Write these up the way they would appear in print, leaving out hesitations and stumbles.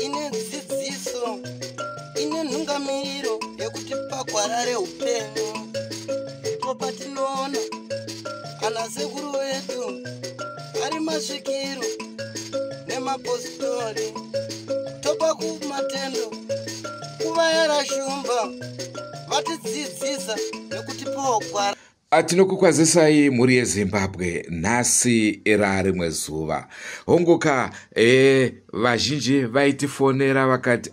Ine dzidziso, ine nhungamiro yekutipa gwara reupenyu. Ndipo patinoona ana sekuru vedu ari masvikiro nemapositori, topa kumatendo kuvayera shumba vatidzidzisa nekutipawo gwara. Tinokukwazisai mhuri yeZimbabwe, nhasi rarimwe zuva honguka. Vazhinji vaitifonera vakati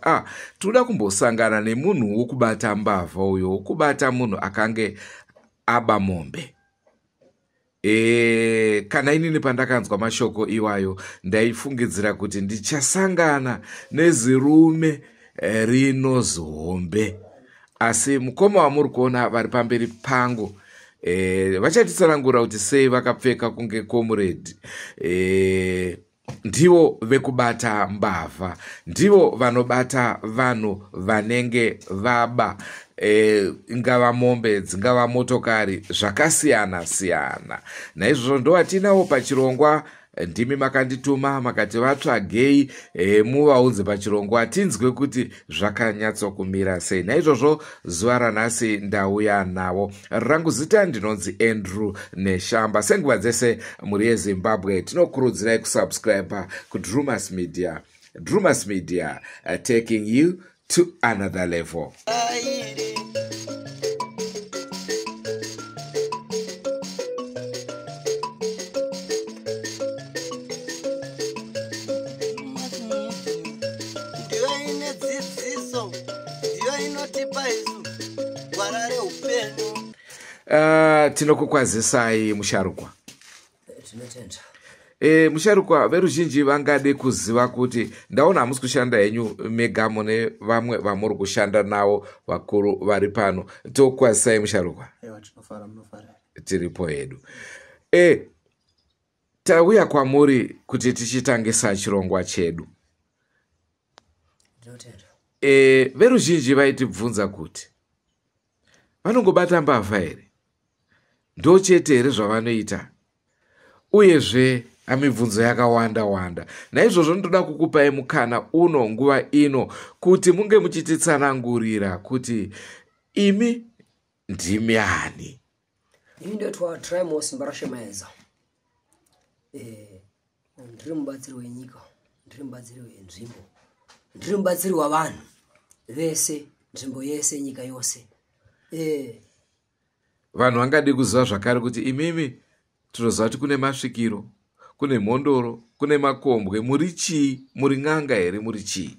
tinoda kumbosangana nemunhu wokubata mbavha uyo, wokubata munhu akange aba mombe. Kana inini pandakanzwa mashoko iwayo ndaifungidzira kuti ndichasangana nezirume rinozihombe, asi mukoma wamuri kuona vari pamberi pangu vachatitsanangura kuti sei vakapfeka kunge comrade. Ndivo vekubata mbavha, ndivo vanobata vanhu vanenge vaba, ingava mombe, dzingava motokari, zvakasiyana siyana. Naizvozvo ndovatinawo pachirongwa. Ndimi makandituma makati vatsvagei, muvaudze pachirongwa tinzwe kuti zvakanyatsokumira sei. Naizvozvo zuva ranhasi ndauya navo. Rangu zita ndinonzi Andrew Neshamba. Senguva dzese, mhuri yeZimbabwe, tinokurudzirai kusubscribe kuDrumas Media. Drumas Media, taking you to another level. Airi. Ndiyo ine dzidziso, ndiyo inotipa isu gwara reupenyu. Tinokukwazisai musharukwa. Tinotenda. Musharukwa, veruzhinji vangade kuziva kuti ndaona hamusi kushanda henyu mega, mune vamwe vamuri kushanda navo vakuru vari pano. Tokukwazisai musharukwa. Aiwa, tinofara, munofara? Tiripo hedu. Tauya kwamuri kuti tichitangisa chirongwa chedu. Tinotenda. Veruzhinji vaitibvunza kuti vanongobata mbavha here, ndo chete here zvavanoita, uyezve amibvunzo yakawanda wanda. Naizvozvo ndoda kukupai mukana uno nguva ino kuti munge muchititsanangurira kuti imi ndimi ani. Ini ndoitwa Trimo Simbarashe Maeza. Ndiri mubatsiri wenyika, ndiri mubatsiri wenzvimbo, ndiri mubatsiri wavanhu vese, nzvimbo yese, nyika yose. Vanhu vangade kuziva zvakare kuti imimi, tinoziva kuti kune masvikiro, kune mhondoro, kune makombwe, muri chii? Muri n'anga here? Muri chii?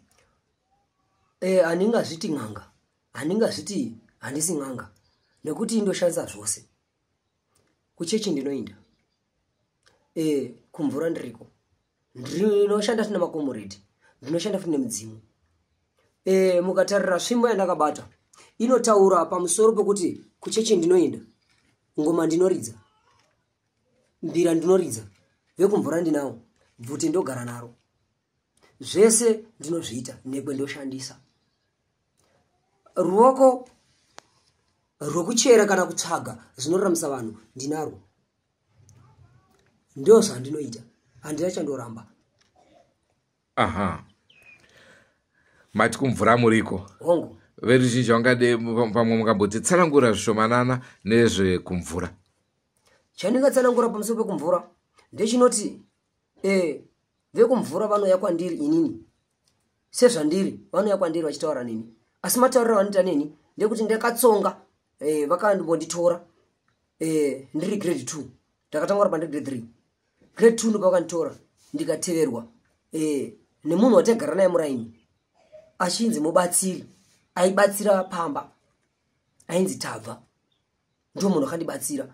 Handingazviti n'anga, handingazviti handisi n'anga, nekuti indoshandisa zvose. Kuchechi ndinoinda, kumvura ndiriko, ndinoshanda futi nemakomuredi, ndinoshanda futi nemudzimu. Mukatarira svimbo yandakabata inotaura pamusoro pekuti kuchechi ndinoinda, ngoma ndinoridza, mbira ndinoridza, vekumvura ndinawo, bvute ndogara naro, zvese ndinozviita, nekwe ndoshandisa. Ruoko rwekuchera kana kutsvaga zvinoraramisa vanhu ndinarwo, ndo zvandinoita, handina chandoramba. Aha, mati kumvura muriko? Hongu. Veruzhinji vangade pamwe mungambotitsanangura zvishomanana nezvekumvura. Chandingatsanangura pamusoro pekumvura ndechinoti vekumvura vanouya kwandiri inini sezvandiri, vanouya kwandiri vachitaura neni, asi matauriro avanoita neni ndekuti ndakatsonga. Vakambonditora ndiri grade 2, ndakatanga kurapa ndiri grade 3. Grade 2 ndopavakanditora, ndikateverwa nemunhu wataigara naye muraini achinzi mubatsiri, aibatsira pamba, ainzi Tabva, ndio munhu akandibatsira.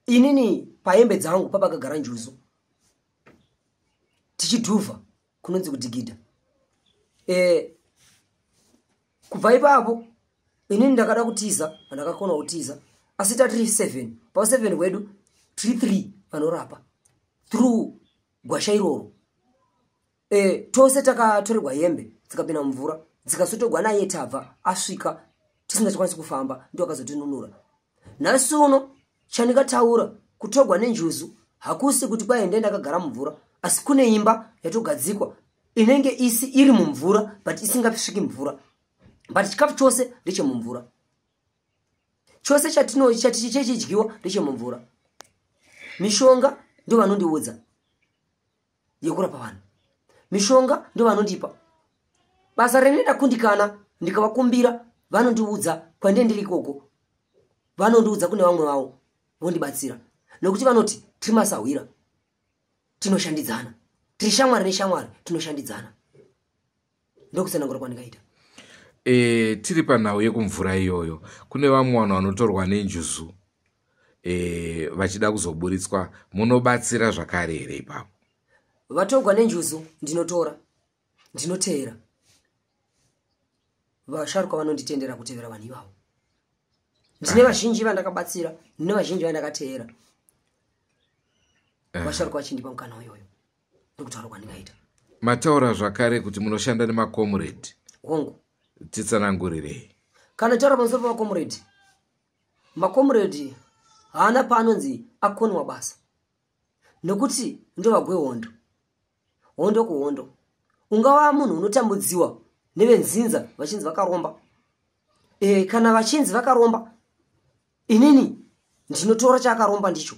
Inini pahembe dzangu papakagara njuzu, tichidhuvha kunonzi kudhigidha. Kubva ipapo inini ndakada kutiza, ndakakona kutiza, asi tatiri 7, pa 7 wedu tiri 3 vanorapa through gwasha iroro. Tose takatorerwa hembe dzikapinda mumvura, dzikasotogwa naye Tabva asvika tisingachakwanisi kufamba, ndo akazotinunura. Nhasi uno chandingataura, kutogwa nenjuzu hakusi kuti kwai ndee ndakagara mumvura, asi kune imba yatogadzikwa inenge isi iri mumvura but isingasviki mvura, but chikafu chose ndechemumvura, chose chechidyiwa ndechemumvura. Mishonga ndo vanondiudza yekurapa vanhu, mishonga ndo vanondipa. Basa rene ndakundikana, ndikavakumbira vanondiudza kwandee ndiri ikoko, vanondiudza kune vamwe vavo vondibatsira, nokuti vanoti tiri masahwira, tinoshandidzana, tiri shamwari neshamwari, tinoshandidzana. Ndokutsanangura kwandingaita. Tiri panhau yekumvura iyoyo, kune vamwe vanhu vanotorwa nenjuzu vachida kuzoburitswa, munobatsira zvakare here ipapo? Vatogwa nenjuzu ndinotora, ndinoteera vasharukwa vanonditendera kutevera vanhu ivavo. Ndine vazhinji vandakabatsira, ndine vazhinji vandakateera, vasharukwa vachindipa mukana uyoyo. Ndokutaura kwandingaita. Mataura zvakare kuti munoshanda nemakomuredi. Hongu. Titsanangurirei. Kana taura pamusoro pemakomuredi, makomuredi haana paanonzi akonwa basa, nokuti ndovagwehondo, hondo kuhondo. Ungava munhu unotambudziwa nevenzinza vachinzi vakaromba, kana vachinzi vakaromba, inini ndinotora chaakaromba ndicho,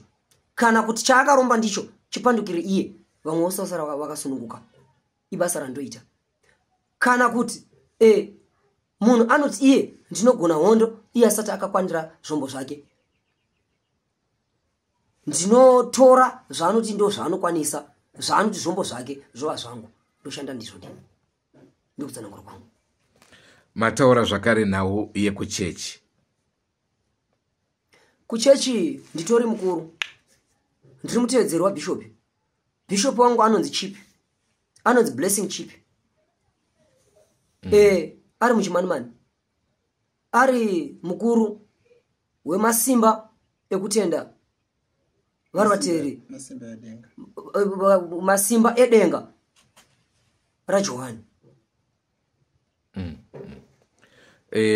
kana kuti chaakaromba ndicho chipandukire iye, vamwe vose vasara vakasununguka. Ibasa randoita. Kana kuti munhu anoti iye ndinogona hondo, iye asati akakwanira zvombo zvake, ndinotora zvaanoti ndo zvaanokwanisa, zvaanoti zvombo zvake zvova zvangu, ndoshanda ndizvo ndini. Ndokutsanangura kwangu. Mataura zvakare nhau yekuchechi. Kuchechi nditori mukuru, ndiri mutevedzeri wabhishopi. Bhishopi wangu anonzi Chipi, anonzi Blessing Chipi. Ari muChimanimani, ari mukuru wemasimba ekutenda vari vateeri, masimba edenga raJohani.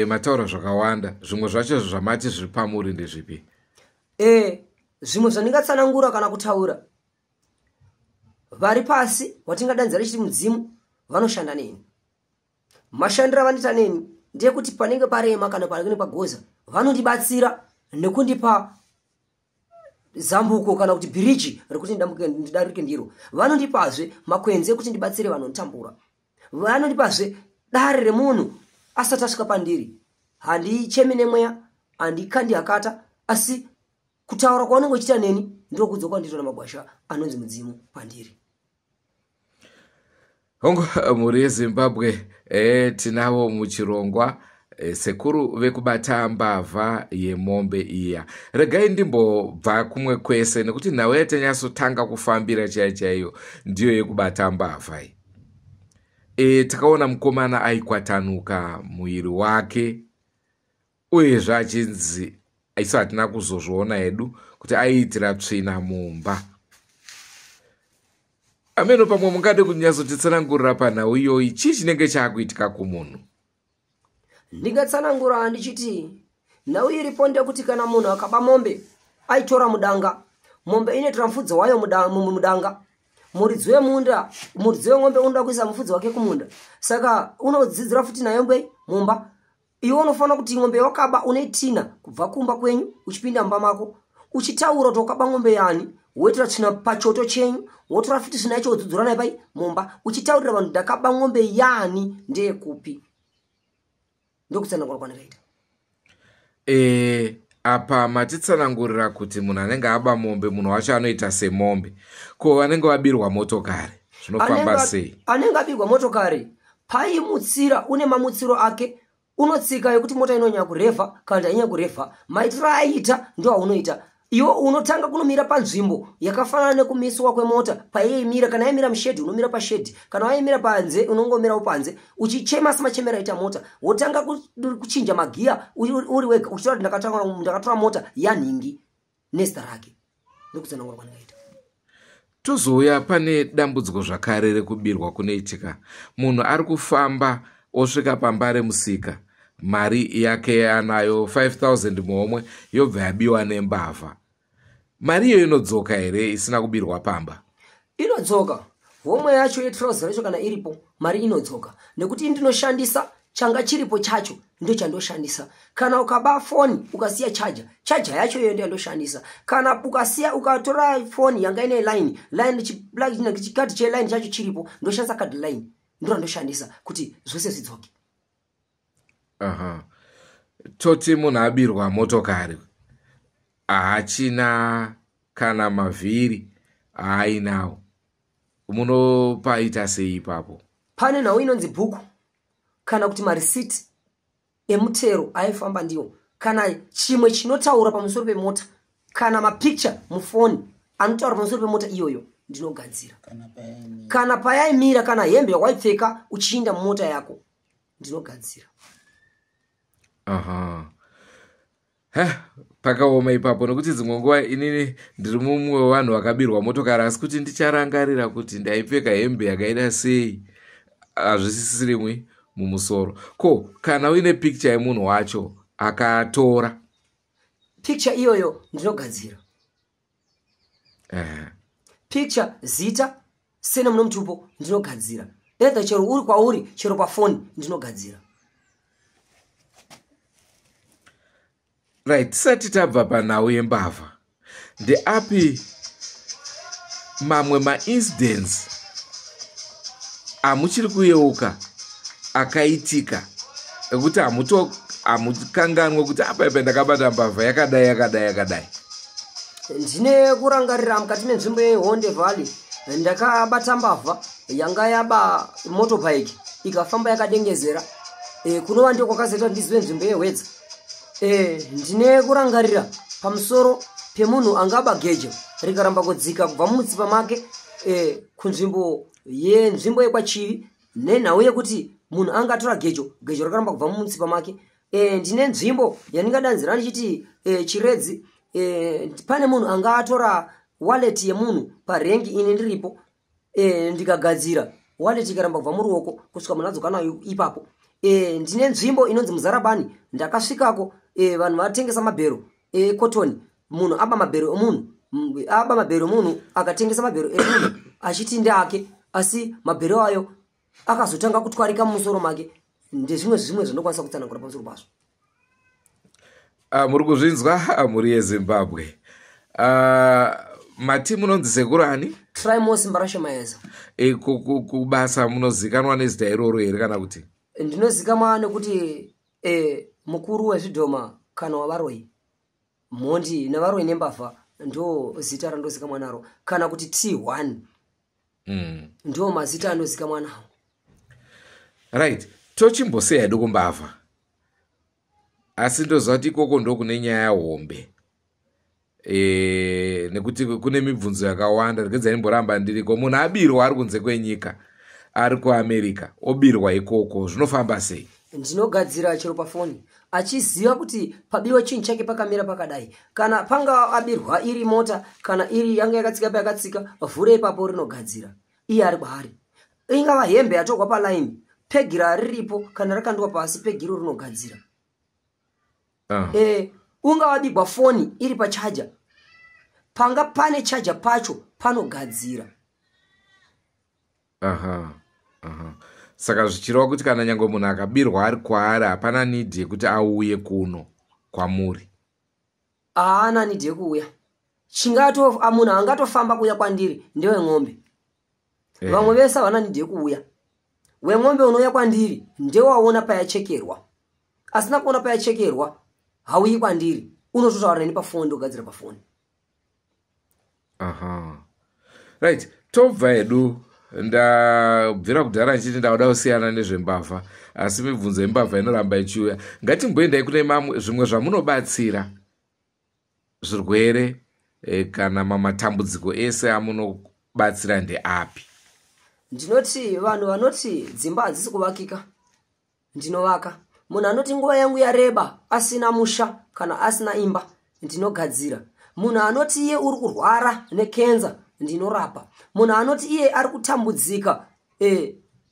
Mataura zvakawanda, zvimwe zvacho zvamati zviri pamuri ndezvipi? Zvimwe zvandingatsanangura kana kutaura, vari pasi watingadanzira chiti mudzimu vanoshanda neni. Mashandiro avanoita neni ndeyekuti panenge parema kana panenge pagoza, vanondibatsira nekundipa zambuko kana kuti bhiriji rekuti ndidarike ndiro. Vanondipazve makwenzi ekuti ndibatsire vanhu vanotambura. Vanondipazve dare remunhu asati asvika pandiri. Handichemi nemweya, handikandi hakata, asi kutaura kwaunenge uchiita neni ndokudzoka kwandinoita namagwasha anonzi mudzimu pandiri. Hongu, mhuri yeZimbabwe, tinavo muchirongwa sekuru vekubata mbavha yemombe iya. Regai ndimbobva kumwe kwese, nekuti nhau yatanyatsotanga kufambira chaiyo chaiyo ndiyo yekubata mbavha iyi. Takaona mukomana aikwatanuka muviri wake, uyezve achinzi, isu hatina kuzozviona hedu, kuti aiitira tsvina mumba. Ameno pamwe mungade kunyatsotitsanangurira panhau iyoyi, chii chinenge chaakuitika kumunhu? Ndingatsanangura ndichiti nhau iripo ndekuti kana munhu akaba mombe, aitora mudanga, mombe inotora mufudzi wayo mudanga. Muridzi wemunda, muridzi weng'ombe unoda kuisa mufudzi wake kumunda, saka unodzidzira futi nayo ngwei mumba. Iwe unofanira kuti ng'ombe wakaba unoitina kubva kumba kwenyu uchipinda mumba mako, uchitaura kuti wakaba ng'ombe yani, woitira tsvina pachoto chenyu, wotora futi tsvina yacho wodzudzura nayo pai mumba, uchitaurira vanhu ndakaba ng'ombe yani, ndeyekupi. Ndokutsanangura kwandakaita. Apa matitsanangurira kuti munhu anenge aba mombe, munhu wacho anoita semombe. Ko vanenge vabirwa motokari zvinofamba sei? Anenge abirwa motokari, paimutsira une mamutsiro ake, unotsika yekuti mota inonyanya kurevha kana kuti hainyanya kurevha. Maitiro aiita ndo aunoita iwe. Unotanga kunomira panzvimbo yakafanana nekumiswa kwemota paiimira. Kana yaimira mushedhi, unomira pashedhi. Kana waimira panze, unongomirawo panze, uchichema semachemero aita mota. Wotanga kuchinja magiya uri wega, uchitaura kuti ndakatora mota yanhingi nezita rake. Ndokutsanangura kwandingaita. Tozouya pane dambudziko zvakare rekubirwa kunoitika. Munhu ari kufamba osvika pamba remusika, Mari yake anayo 5000 muhomwe, yobva yabiwa nembavha. Mari iyoyo inodzoka here isina kubirwa pamba? Inodzoka. Homwe yacho yetrauza racho kana iripo, mari inodzoka, nekuti ndinoshandisa changa chiripo chacho, ndo chandoshandisa. Kana ukaba foni ukasiya chaja, chaja yacho iyoyo ndo yandoshandisa. Kana ukasiya, ukatora foni yanga ine line line, chikadhi cheline chacho chiripo, ndoshandisa kadhi line, ndo randoshandisa kuti zvose zvidzoke. Aha. Toti munhu abirwa motokari, haachina kana mavhiri aainawo, munopaita sei ipapo? Pane nhau inonzi bhuku kana kuti marisiti emutero aifamba ndiwo, kana chimwe chinotaura pamusoro pemota, kana mapicture mufoni anotaura pamusoro pemota iyoyo, ndinogadzira. Kana payaimira, kana hembe yawaipfeka uchiinda mumota yako, ndinogadzira. Aha, he, pakaoma ipapo, nokuti dzimwe nguva inini ndiri mumwe wevanhu vakabirwa motokari, asi kuti ndicharangarira kuti ndaipfeka hembe yakaita sei, hazvisisirimwi mumusoro. Ko kana uine picture yemunhu wacho akatora? Picture iyoyo ndinogadzira. Picture, zita, sene muno mutupo, ndinogadzira. Either chero uri kwauri, chero pafoni, ndinogadzira. Right, tisati tabva panhau yembavha, ndeapi mamwe maincidents amuchiri kuyeuka akaitika ekuti hamukanganwe kuti apaipa ndakabata mbavha yakadai, yakadai, yakadai? Ndine kurangarira mukati menzvimbo yeHonde Valley, ndakabata mbavha yanga yaba motorbike, ikafamba yakadengezera, kunova ndio kwakazoita ndizive nzvimbo yeHwedza. Ndine kurangarira pamusoro pemunhu angaba gejo rikaramba kudzika kubva mumutsipa make, kunzvimbo yenzvimbo yekwaChivi, nenhau yekuti munhu angatora gejo, gejo rakaramba kubva mumutsipa make. Ndine nzvimbo yandingadanzira ndichiti Chiredzi, pane munhu anga atora wallet yemunhu parengi, ini ndiripo, ndikagadzira, wallet ikaramba kubva muruoko kusvika munhu adzoka nayo ipapo. Ndine nzvimbo inonzi Muzarabani, ndakasvikako, vanhu vatengesa mabhero ekotoni, munhu aba mabhero emunhu, aba mabhero emunhu, akatengesa mabhero emunhu achiti ndeake, asi mabhero ayo akazotanga kutwarika mumusoro make. Ndezvimwe zvimwe zvandokwanisa kutsanangura pamusoro pazvo. Muri kuzvinzwa, mhuri yeZimbabwe. Mati munonzi sekuru ani? Trimos Mbarashe Maeza. Kubasa munozikanwa nezita iroro here kana kuti? Ndinozikamwa nekuti mukuru wezvidhoma kana wavaroi, mhondi nevaroi nembavha, ndo zita randozikamwa naro, kana kuti T1. Ndo mazita andozikamwa nawo. Right, tochimboseya hedu kumbavha, asi ndoziva kuti ikoko ndokune nyaya hombe, nekuti kune mibvunzo yakawanda. Regedzai ndimboramba ndiriko. Munhu abirwa ari kunze kwenyika, ari kuAmerica, obirwa ikoko, zvinofamba sei? Ndinogadzira chero pafoni, achiziva kuti pabiwa chinhu chake pakamira pakadai. Kana panga abirwa iri mota, kana iri yanga yakatsika payakatsika, vhure ipapo rinogadzira iye ari kwaari. Ingava hembe yatorwa palaini, pegira riripo, kana rakandwa pasi, pegiro rinogadzira. Ungava bigwa foni iri pachaja, panga pane chaja pacho panogadzira. Aha, aha. Saka zvichireva kuti kana nyange munhu akabirwa ari kwaari, hapana need yekuti auye kuno kwamuri? Haana need yekuuya. Chingato munhu angatofamba kuuya kwandiri ndeweng'ombe. Vamwe vese havana need yekuuya. Weng'ombe unouya kwandiri ndewaona payachekerwa. Asina kuona payachekerwa hauyi kwandiri, unototaura neni pafoni, ndogadzira pafoni. Aha, right, tobva hedu. Ndabvira kudhara ndichiti ndauda kusiyana nezvembavha, asi mibvunzo yembavha inoramba ichiuya. Ngatimboendai kune mamwe, zvimwe zvamunobatsira, zvirwere, kana mamatambudziko ese amunobatsira ndeapi? Ndinoti vanhu vanoti dzimba hadzisi kuvakika, ndinovaka. Munhu anoti nguva yangu yareba asina musha kana asina imba, ndinogadzira. Munhu anoti iye uri kurwara nekenza, ndinorapa. Munhu anoti iye ari kutambudzika,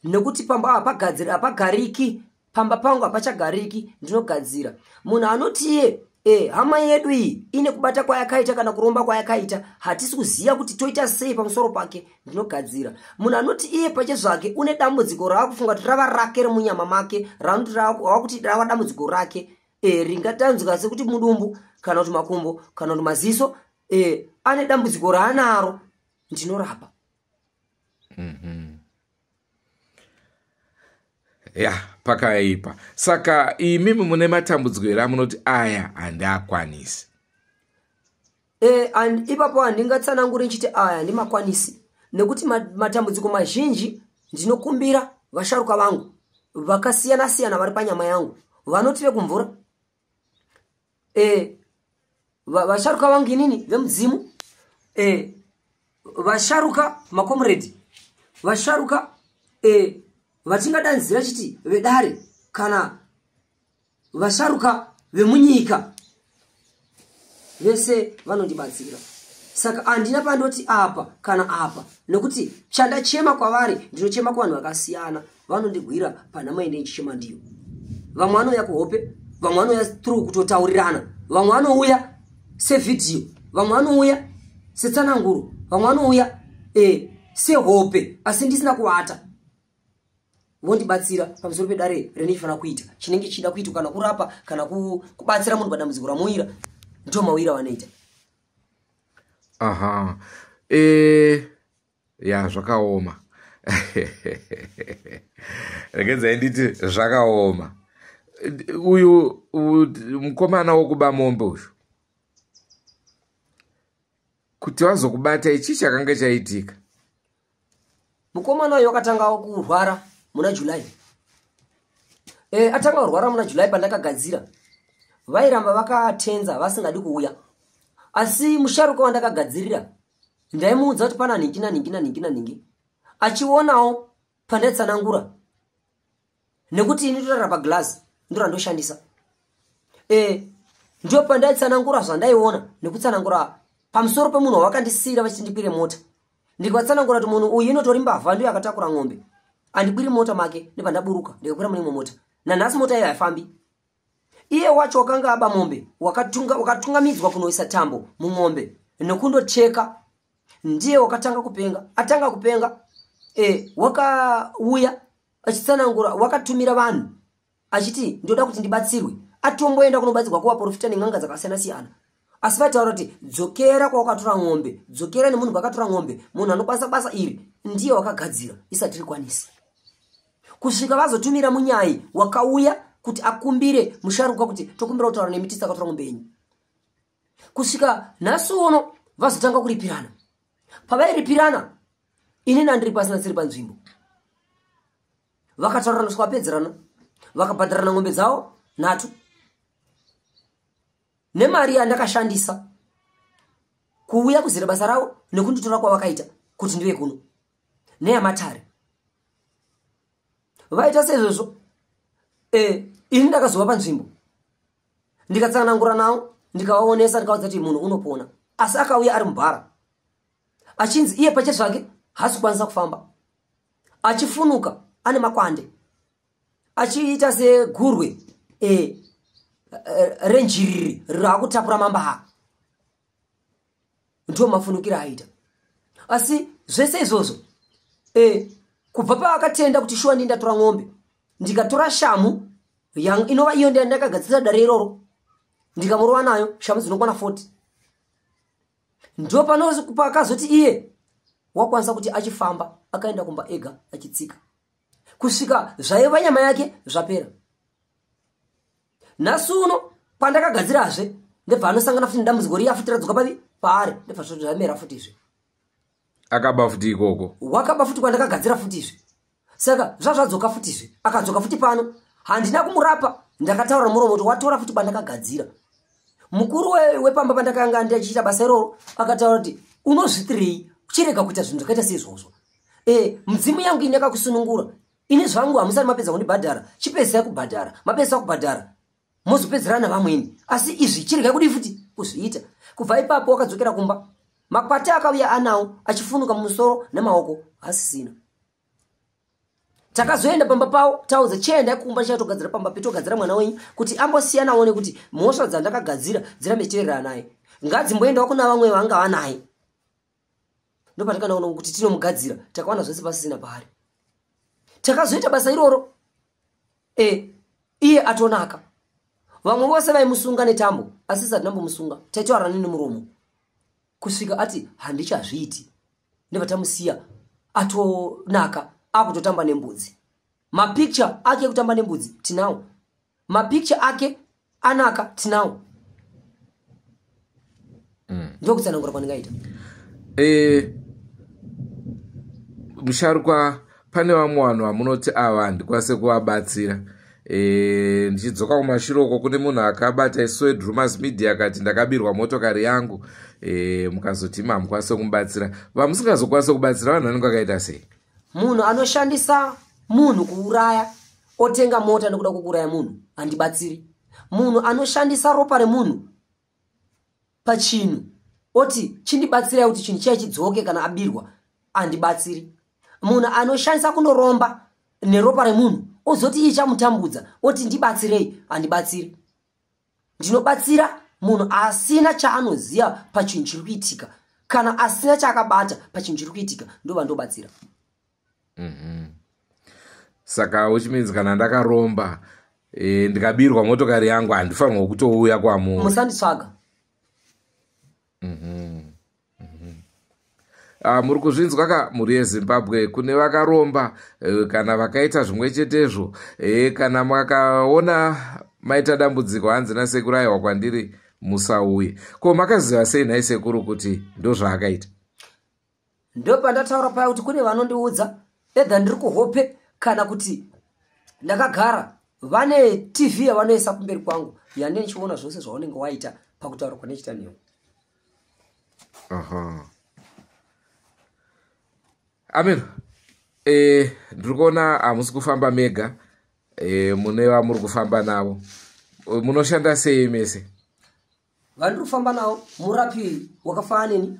nekuti pamba hapagadziri, hapagariki. Pamba pangu hapachagariki, ndinogadzira. Munhu anoti iye hama yedu iyi ine kubata kwayakaita kana kuromba kwayakaita, hatisi kuziva kuti toita sei pamusoro pake, ndinogadzira. Munhu anoti iye pachezvake une dambudziko raakufunga kuti rava rake remunyama make, raanoti ravakuti rava dambudziko rake, ringatanzwa sekuti mudumbu kana kuti makumbo kana kuti maziso, ane dambudziko raanaro, ndinorapa. Ya, pakaipa. Saka imimi mune matambudziko here amunoti aya handiakwanisi? Ipapo handingatsananguri nchiti aya handimakwanisi, nekuti matambudziko mazhinji ndinokumbira vasharuka vangu vakasiyana siyana vari panyama yangu, vanoti vekumvura, vasharuka vangu inini vemudzimu, vasharuka makomredi, vasharuka vatingadanzira chiti vedare kana vasharuka vemunyika, vese vanondibatsira. Saka handina pandoti apa kana apa, nekuti chandachema kwavari ndinochema kuvanhu vakasiyana vanondigwira panhamo ende ndichichema ndiyo. Vamwe vanouya kuhope, vamwe vanouya through kutotaurirana, vamwe vanouya sevhidhiyo, vamwe vanouya setsananguro, vamwe vanouya sehope asi ndisina kuvata, vondibatsira pamusoro pedare renifanira kuita chinenge chichida kuitwa, kana kurapa kana kubatsira munhu padambudziko ramuwira, ndo mawira vanoita. Aha, ya, zvakaoma. Regedzai nditi zvakaoma. Uyu mukomana wokuba mombe uyu, kuti vazokubata, ichi chakanga chaitika? Mukomana uyu wakatanga kurwara muna July. Atanga kurwara muna July, pandakagadzira vairamba vakatenza vasingadi kuuya, asi musharuka wandakagadzirira ndaimuudza kuti pana nhingi nanhingi nanhingi nanhingi, achionawo pandaitsanangura, nekuti ini ndorara paglazi ndo randoshandisa. Ndo pandaitsanangura zvandaiona nekutsanangura pamusoro pemunhu wavakandisiyira vachindikwire mota. Ndikavatsanangura kuti munhu uyu inotori mbavha, ndiyo akatakura ng'ombe, andikwiri mota make, ndibva ndaburuka ndikakwira mune imwe mota. Nanhasi mota iyo haifambi. Iye wacho wakanga aba mombe, wakatungamidzwa kunoisa tambo mumombe nekundocheka, ndiye wakatanga kupenga. Atanga kupenga, wakauya achitsanangura, wakatumira vanhu achiti ndoda kuti ndibatsirwe. Atomboenda kunobatsirwa kuvaprofita nen'anga dzakasiyana siyana, asi vaitaura kuti dzokera kwawakatora ng'ombe, dzokera nemunhu kwakatora ng'ombe, munhu anokwanisa basa iri ndiye wakagadzira isati rikwanisi. Kusvika vazotumira munyai wakauya kuti akumbire musharuka kuti tokumbira kutaura nemi tisakatora ng'ombe yenyu. Kusvika nhasi uno vazotanga kuripirana. Pavairipirana ini nandiri pasina tsiri panzvimbo, vakataurirana kusvika vapedzerana, vakabhadharana ng'ombe dzavo 3 nemari yandakashandisa kuuya kuzira basa ravo nekunditora kwavakaita kuti ndive kuno neyamatare. Vaita seizvozvo, ini ndakazova panzvimbo ndikatsanangura navo, ndikavaonesa, ndikaudza kuti munhu unopona, asi akauya ari mubhara achinzi iye pache zvake haasi kukwanisa kufamba, achifunuka ane makwande, achiita segurwe renjiriri raakutapura mambaha, ndiwo mafunukiro aita. Asi zvese izvozvo, kubva paakatenda kuti shuwa ndindatora ng'ombe, ndikatora shamu inova iyo ndakagadzirisa dare iroro, ndikamurova nayo shamu dzinokwana 40, ndo pakazoti iye wakwanisa kuti achifamba akaenda kumba ega achitsika kusvika zvaiva nyama yake zvapera. Nhasi uno pandakagadzirazve ndebva anosangana futi nedambudziko riya futi radzoka pavi paari, ndebva zvamera futi izvi. Akaba futi ikoko? Wakaba futi kwandakagadzira futi izvi. Saka zvazvadzoka futi izvi, akadzoka futi pano, handina kumurapa, ndakataura muromo kuti watora futi kwandakagadzira. Mukuru wepamba pandakanga ndichiita basa iroro akataura kuti unozvitirei uchirega kuita zvinhu zvakaita seizvozvo. Mudzimu yangu ini yakakusunungura, ini zvangu hamusati mapedza kundibhadhara, chipedzisai kubhadhara, mapedzisa kubhadhara mozopedzerana navamweni, asi izvi chiregai kudii futi kuzviita. Kubva ipapo wakadzokera kumba, makwati akauya anawo achifunuka mumusoro nemaoko hasisina. Takazoenda pamba pavo, taudza chiendai kumba, chatogadzira pamba petogadzira mwana wenyu kuti ambosiyanawo nekuti mhosva dzandakagadzira dzirambe ziteerera naye, ngadzimboendawo kuna vamwe vanga vanaye. Ndopatakanaona kuti tinomugadzira, takawana zvose pasisina paari. Takazoita basa iroro iye atonaka. Vamwe vose vaimusunga netambo, asi sati nambomusunga, taitaura nemuromo kusvika ati handichazviiti. Ndobva tamusiya atonaka, akutotamba nembudzi. Mapicture ake ekutamba nembudzi tinawo, mapicture ake anaka tinawo. Ndokutsanangura kwandingaita. Musharukwa, pane vamwe vanhu vamunoti ava handikwanise kuvabatsira. Ndichidzoka kumashure uko, kune munhu akabata iSwedrumas Media akati ndakabirwa motokari yangu, mukazoti imi hamukwanise kumubatsira. Vamusingazokwanise kubatsira vanhu vanenge vakaita sei? Munhu anoshandisa munhu kuuraya, otenga mota nekuda kwokuuraya munhu, handibatsiri. Munhu anoshandisa ropa remunhu pachinhu, oti chindibatsirai kuti chinhu chiya chidzoke kana abirwa, handibatsiri. Munhu anoshandisa kunoromba neropa remunhu, ozoti ichamutambudza, oti ndibatsirei, handibatsiri. Ndinobatsira munhu asina chaanoziva pachinhu chiri kuitika, kana asina chaakabata pachinhu chiri kuitika, ndova ndobatsira. Saka which means kana ndakaromba, ndikabirwa motokari yangu, handifanirwa kutouya kwamuri? Musanditsvaga. Muri kuzvinzwa ka, mhuri yeZimbabwe? Kune vakaromba, kana vakaita zvimwe chetezvo, kana makaona maita dambudziko, hanzi nasekuru aiwa kwandiri musauye. Ko makaziva sei nhai sekuru kuti ndo zvaakaita? Ndopandataura paya kuti kune vanondiudza, either ndiri kuhope kana kuti ndakagara, vane TV yavanoisa kumberi kwangu yandine ndichiona zvose zvaunenge waita pakutaura kwanechita newe. Aha. Amen. Ndiri kuona hamusi kufamba mega, mune vamuri kufamba navo. Munoshanda sei mese? Vandiri kufamba navo murapi wakafanana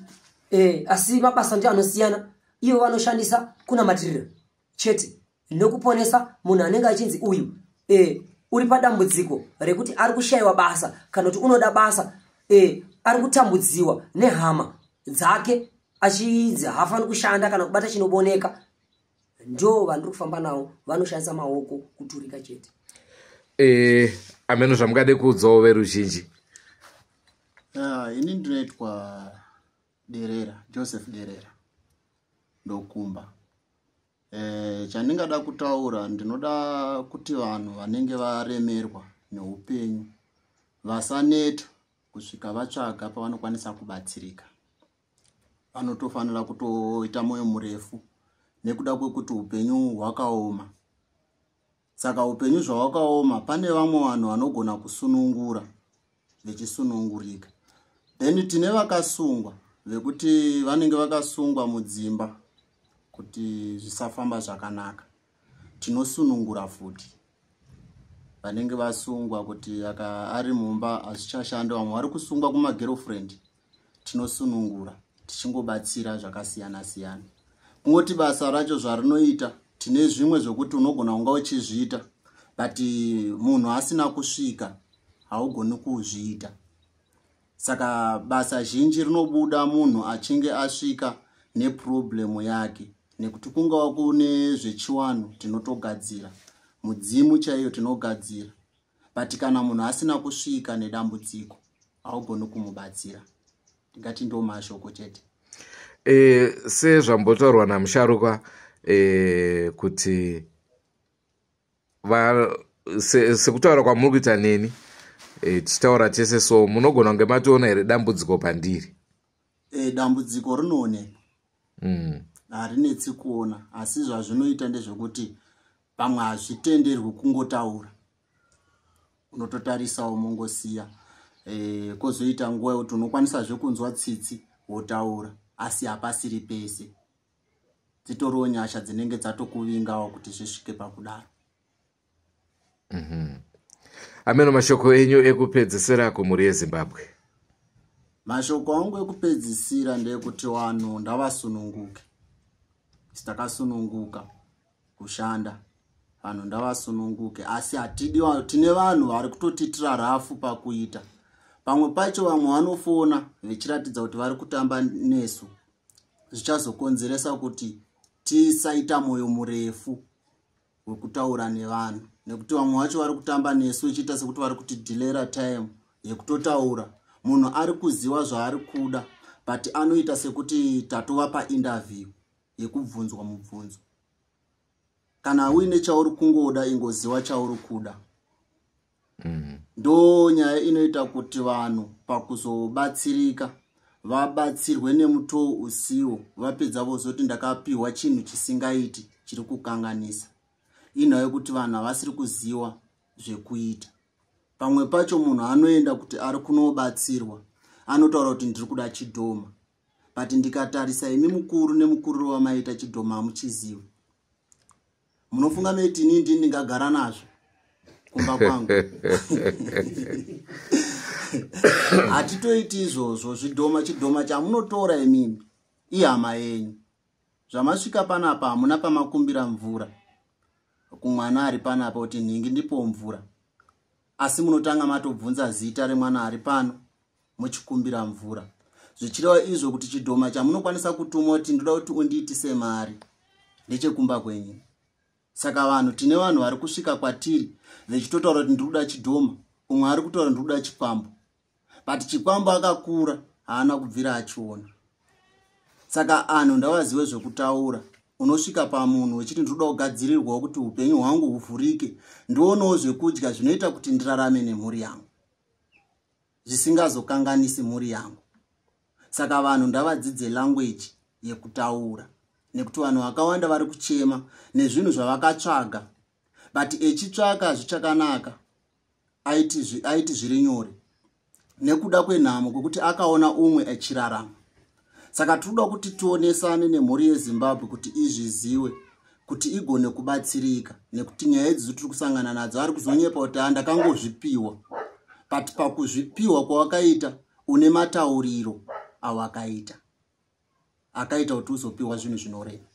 neni, asi mabasa ndio anosiyana. Ivo vanoshandisa kunamatirira chete nekuponesa munhu anenge achinzi uyu uri padambudziko rekuti ari kushayiwa basa, kana kuti unoda basa, ari kutambudziwa nehama dzake, achinzi haafani kushanda kana kubata chinoboneka. Ndo vandiri kufamba navo, vanoshandisa maoko kuturika chete. Ameno zvamungade kuudzawo veruzhinji. Ini ndinoitwa Derera, Joseph Derera, ndokumba. Chandingada kutaura, ndinoda kuti vanhu vanenge varemerwa neupenyu vasaneta kusvika vatsvaga pavanokwanisa kubatsirika. Vanotofanira kutoita mwoyo murefu nekuda kwekuti upenyu hwakaoma. Saka upenyu zvahwakaoma, pane vamwe vanhu vanogona kusunungura vechisunungurika. Then tine vakasungwa vekuti vanenge vakasungwa mudzimba kuti zvisafamba zvakanaka. Tinosunungura futi vanenge vasungwa kuti aka ari mumba hazvichashanda. Vamwe vari kusungwa kumagirlfriend, tinosunungura tichingobatsira zvakasiyana siyana. Kungoti basa racho zvarinoita, tine zvimwe zvokuti unogona kunga uchizviita, but munhu asina kusvika haugoni kuzviita. Saka basa zhinji rinobuda munhu achinge asvika neproblem yake, nekuti kungava kune zvechiwanhu tinotogadzira, mudzimu chaiyo tinogadzira, but kana munhu asina kusvika nedambudziko haugoni kumubatsira. Ndingati ndo mashoko chete. Sezvambotaurwa namusharukwa, kuti sekutaura kwamuri kuita neni, tichitaura tese, so munogona kunge matoona here dambudziko pandiri? Dambudziko rinoonekwa. Harinetsi kuona, asi zvazvinoita ndezvekuti pamwe hazvitenderwi kungotaura, unototarisawo mongosiya. Kwozoita nguva yekuti unokwanisazve kunzwa tsitsi wotaura, asi hapasiri pese. Dzitoriwo nyasha dzinenge dzatokuvingawo kuti zvisvike pakudaro. Ameno mashoko enyu ekupedzisira kumhuri yeZimbabwe. Mashoko angu ekupedzisira ndeyekuti vanhu ndavasununguke. Takasununguka kushanda. Vanhu ndavasununguke, asi hatidi. Tine vanhu vari kutotiitira rafu pakuita. Pamwe pacho vamwe vanofona vechiratidza kuti vari kutamba nesu, zvichazokonzeresa kuti tisaita mwoyo murefu wekutaura nevanhu, nekuti vamwe vacho vari kutamba nesu ichiita sekuti vari kutidhilera time yekutotaura. Munhu ari kuziva zvaari kuda, but anoita sekuti tatova painterview yekubvunzwa mubvunzo. Kana uine chauri kungoda, ingoziva chauri kuda. Ndo nyaya inoita kuti vanhu pakuzobatsirika vabatsirwe nemutoo usiwo. Vapedza vozoti ndakapiwa chinhu chisingaiti, chiri kukanganisa. Inhau yekuti vanhu havasiri kuziva zvekuita. Pamwe pacho munhu anoenda kuti ari kunobatsirwa, anotaura kuti ndiri kuda chidhoma, but ndikatarisa imi mukuru nemukuriro wamaita, chidhoma hamuchizivi. Munofunga meti ini ndini ndingagara nazvo kumba kwangu? Hatitoiti izvozvo. Zvidhoma, chidhoma chamunotora imimi ihama yenyu. Zvamasvika panapa, hamuna pamakumbira mvura kumwana ari panapa kuti nhingi ndipo mvura, asi munotanga matobvunza zita remwana ari pano muchikumbira mvura, zvichireva izvo kuti chidhoma chamunokwanisa kutuma kuti ndoda kuti undiitise mari ndechekumba kwenyu. Saka vanhu, tine vanhu vari kusvika kwatiri vechitotaura kuti ndiri kuda chidhoma. Umwe ari kutaura ndiri kuda chikwambo, but chikwambo akakura haana kubvira achiona. Saka anhu ndavazive zvekutaura. Unosvika pamunhu wechiti ndiri kuda kugadzirirwawo kuti upenyu hwangu huvhurike, ndionewo zvekudya zvinoita kuti ndirarame nemhuri yangu, zvisingazokanganisi mhuri yangu. Saka vanhu ndavadzidze language yekutaura, nekuti vanhu vakawanda vari kuchema nezvinhu zvavakatsvaga, but echitsvaka zvichakanaka aiti zviri nyore nekuda kwenhamo, kwekuti akaona umwe achirarama. Saka tinoda kuti tionesane nemhuri yeZimbabwe kuti izviziwe, kuti igone kubatsirika, nekuti nyaya idzi tiri kusangana nadzo. Ari kuzonyepa kuti handakangozvipiwa, but pakuzvipiwa kwawakaita une matauriro awakaita akaita kuti uzopiwa zvinhu zvinorema.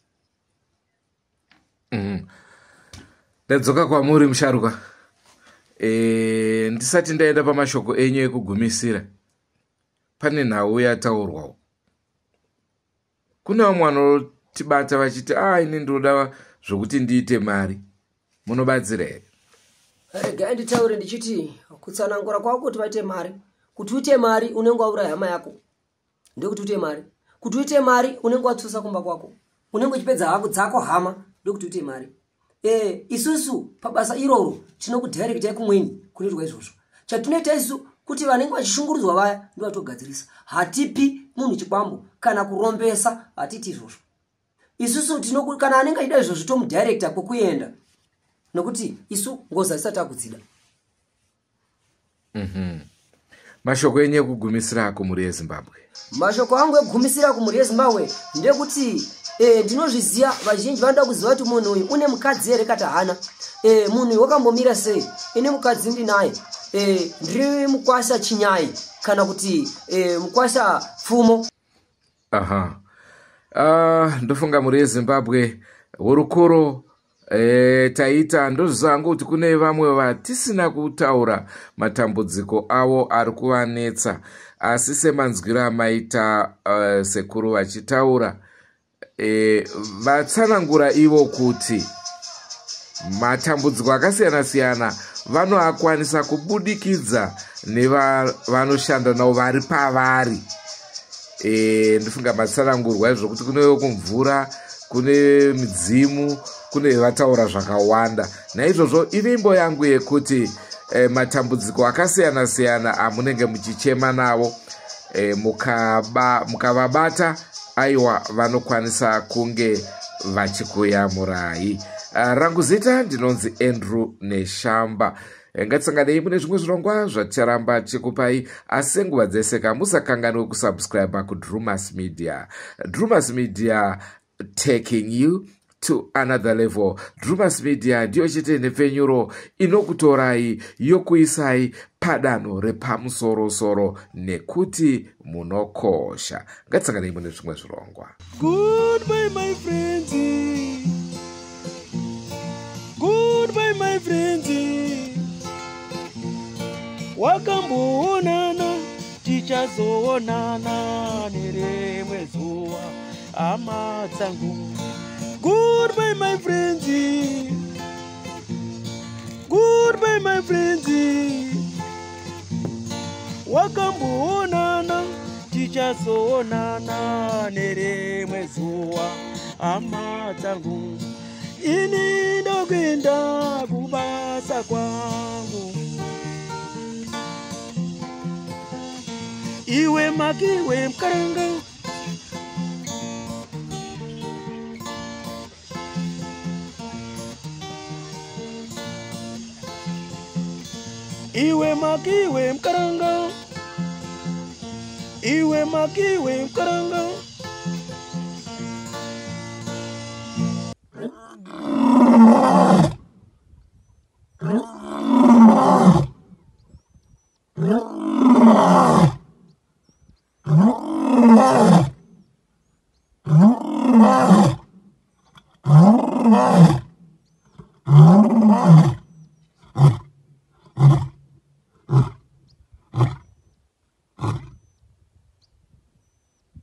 Ndadzoka kwamuri musharuka. Ndisati ndaenda pamashoko enyu ekugumisira, pane nhau yataurwawo. Kune vamwe vanotibata vachiti a ah, ini ndinoda zvokuti ndiite mari. Munobatsira here? Regai nditaure ndichiti kutsanangura kwako kuti vaite mari, kuti uite mari unenge wauraya hama yako, ndekuti uite mari. Kuti uite mari unenge watsusa kumba kwako, unenge uchipedza hako dzako hama, ndokuti uite mari. Isusu pabasa iroro tinokudhairekitai kumweni kunoitwa izvozvo. Chatinoita isu kuti vanenge vachishungurudzwa vaya ndovatogadzirisa. Hatipi munhu chikwambo kana kurombesa, hatiiti izvozvo isusu. Kana anenge achida izvozvo tomudhairekta kwekuenda, nokuti isu ngozi hatisati takudzida. Mashoko enyu ekugumisira kumhuri yeZimbabwe? Mashoko angu ekugumisira kumhuri yeZimbabwe ndekuti ndinozviziva vazhinji vanoda kuziva kuti munhu uyu une mukadzi here kati hana. Munhu uyu wakambomira sei? Ine mukadzi ndinaye. Ndiri mukwasha Chinyai kana kuti mukwasha Pfumo. Aha, ndofunga mhuri yeZimbabwe, hurukuro taita. Ndozviziva hangu kuti kune vamwe vatisina kutaura matambudziko avo ari kuvanetsa, asi semanzwiro amaita sekuru vachitaura, vatsanangura ivo kuti matambudziko akasiyana-siyana vanoakwanisa kubudikidza nevanoshanda navo vari pavari. Ndofunga matsanangurwa izvo kuti kune kumvura, kune midzimu, kune vataura zvakawanda. Naizvozvo ivimbo yangu yekuti matambudziko akasiyana-siyana amunenge muchichema navo, mukavabata, aiwa, vanokwanisa kunge vachikuyamurai. Rangu zita ndinonzi Andrew Neshamba. Ngatisanganei mune zvimwe zvirongwa zvaticharamba tichikupai, asi nguva dzese ka musakanganwe kusubscribe kuDrumas Media. Drumas Media, taking you to another level. Drumas Media ndiyo chete nhepfenyuro inokutorai yokuisai padanho repamusorosoro, nekuti munokosha. Ngatisanganei mune zvimwe zvirongwa. Goodbye, my friends. Good. friends. Wakamboonana, tichazoonana nerimwe zuva, hama dzangu. Goodbye my friends. Goodbye my friends. Wakamboonana, tichazoonana nerimwe zuva, hama dzangu. Ini ndokuenda kubasa kwangu. Iwe makiwe mkaranga. Iwe makiwe mkaranga. Iwe makiwe mkaranga.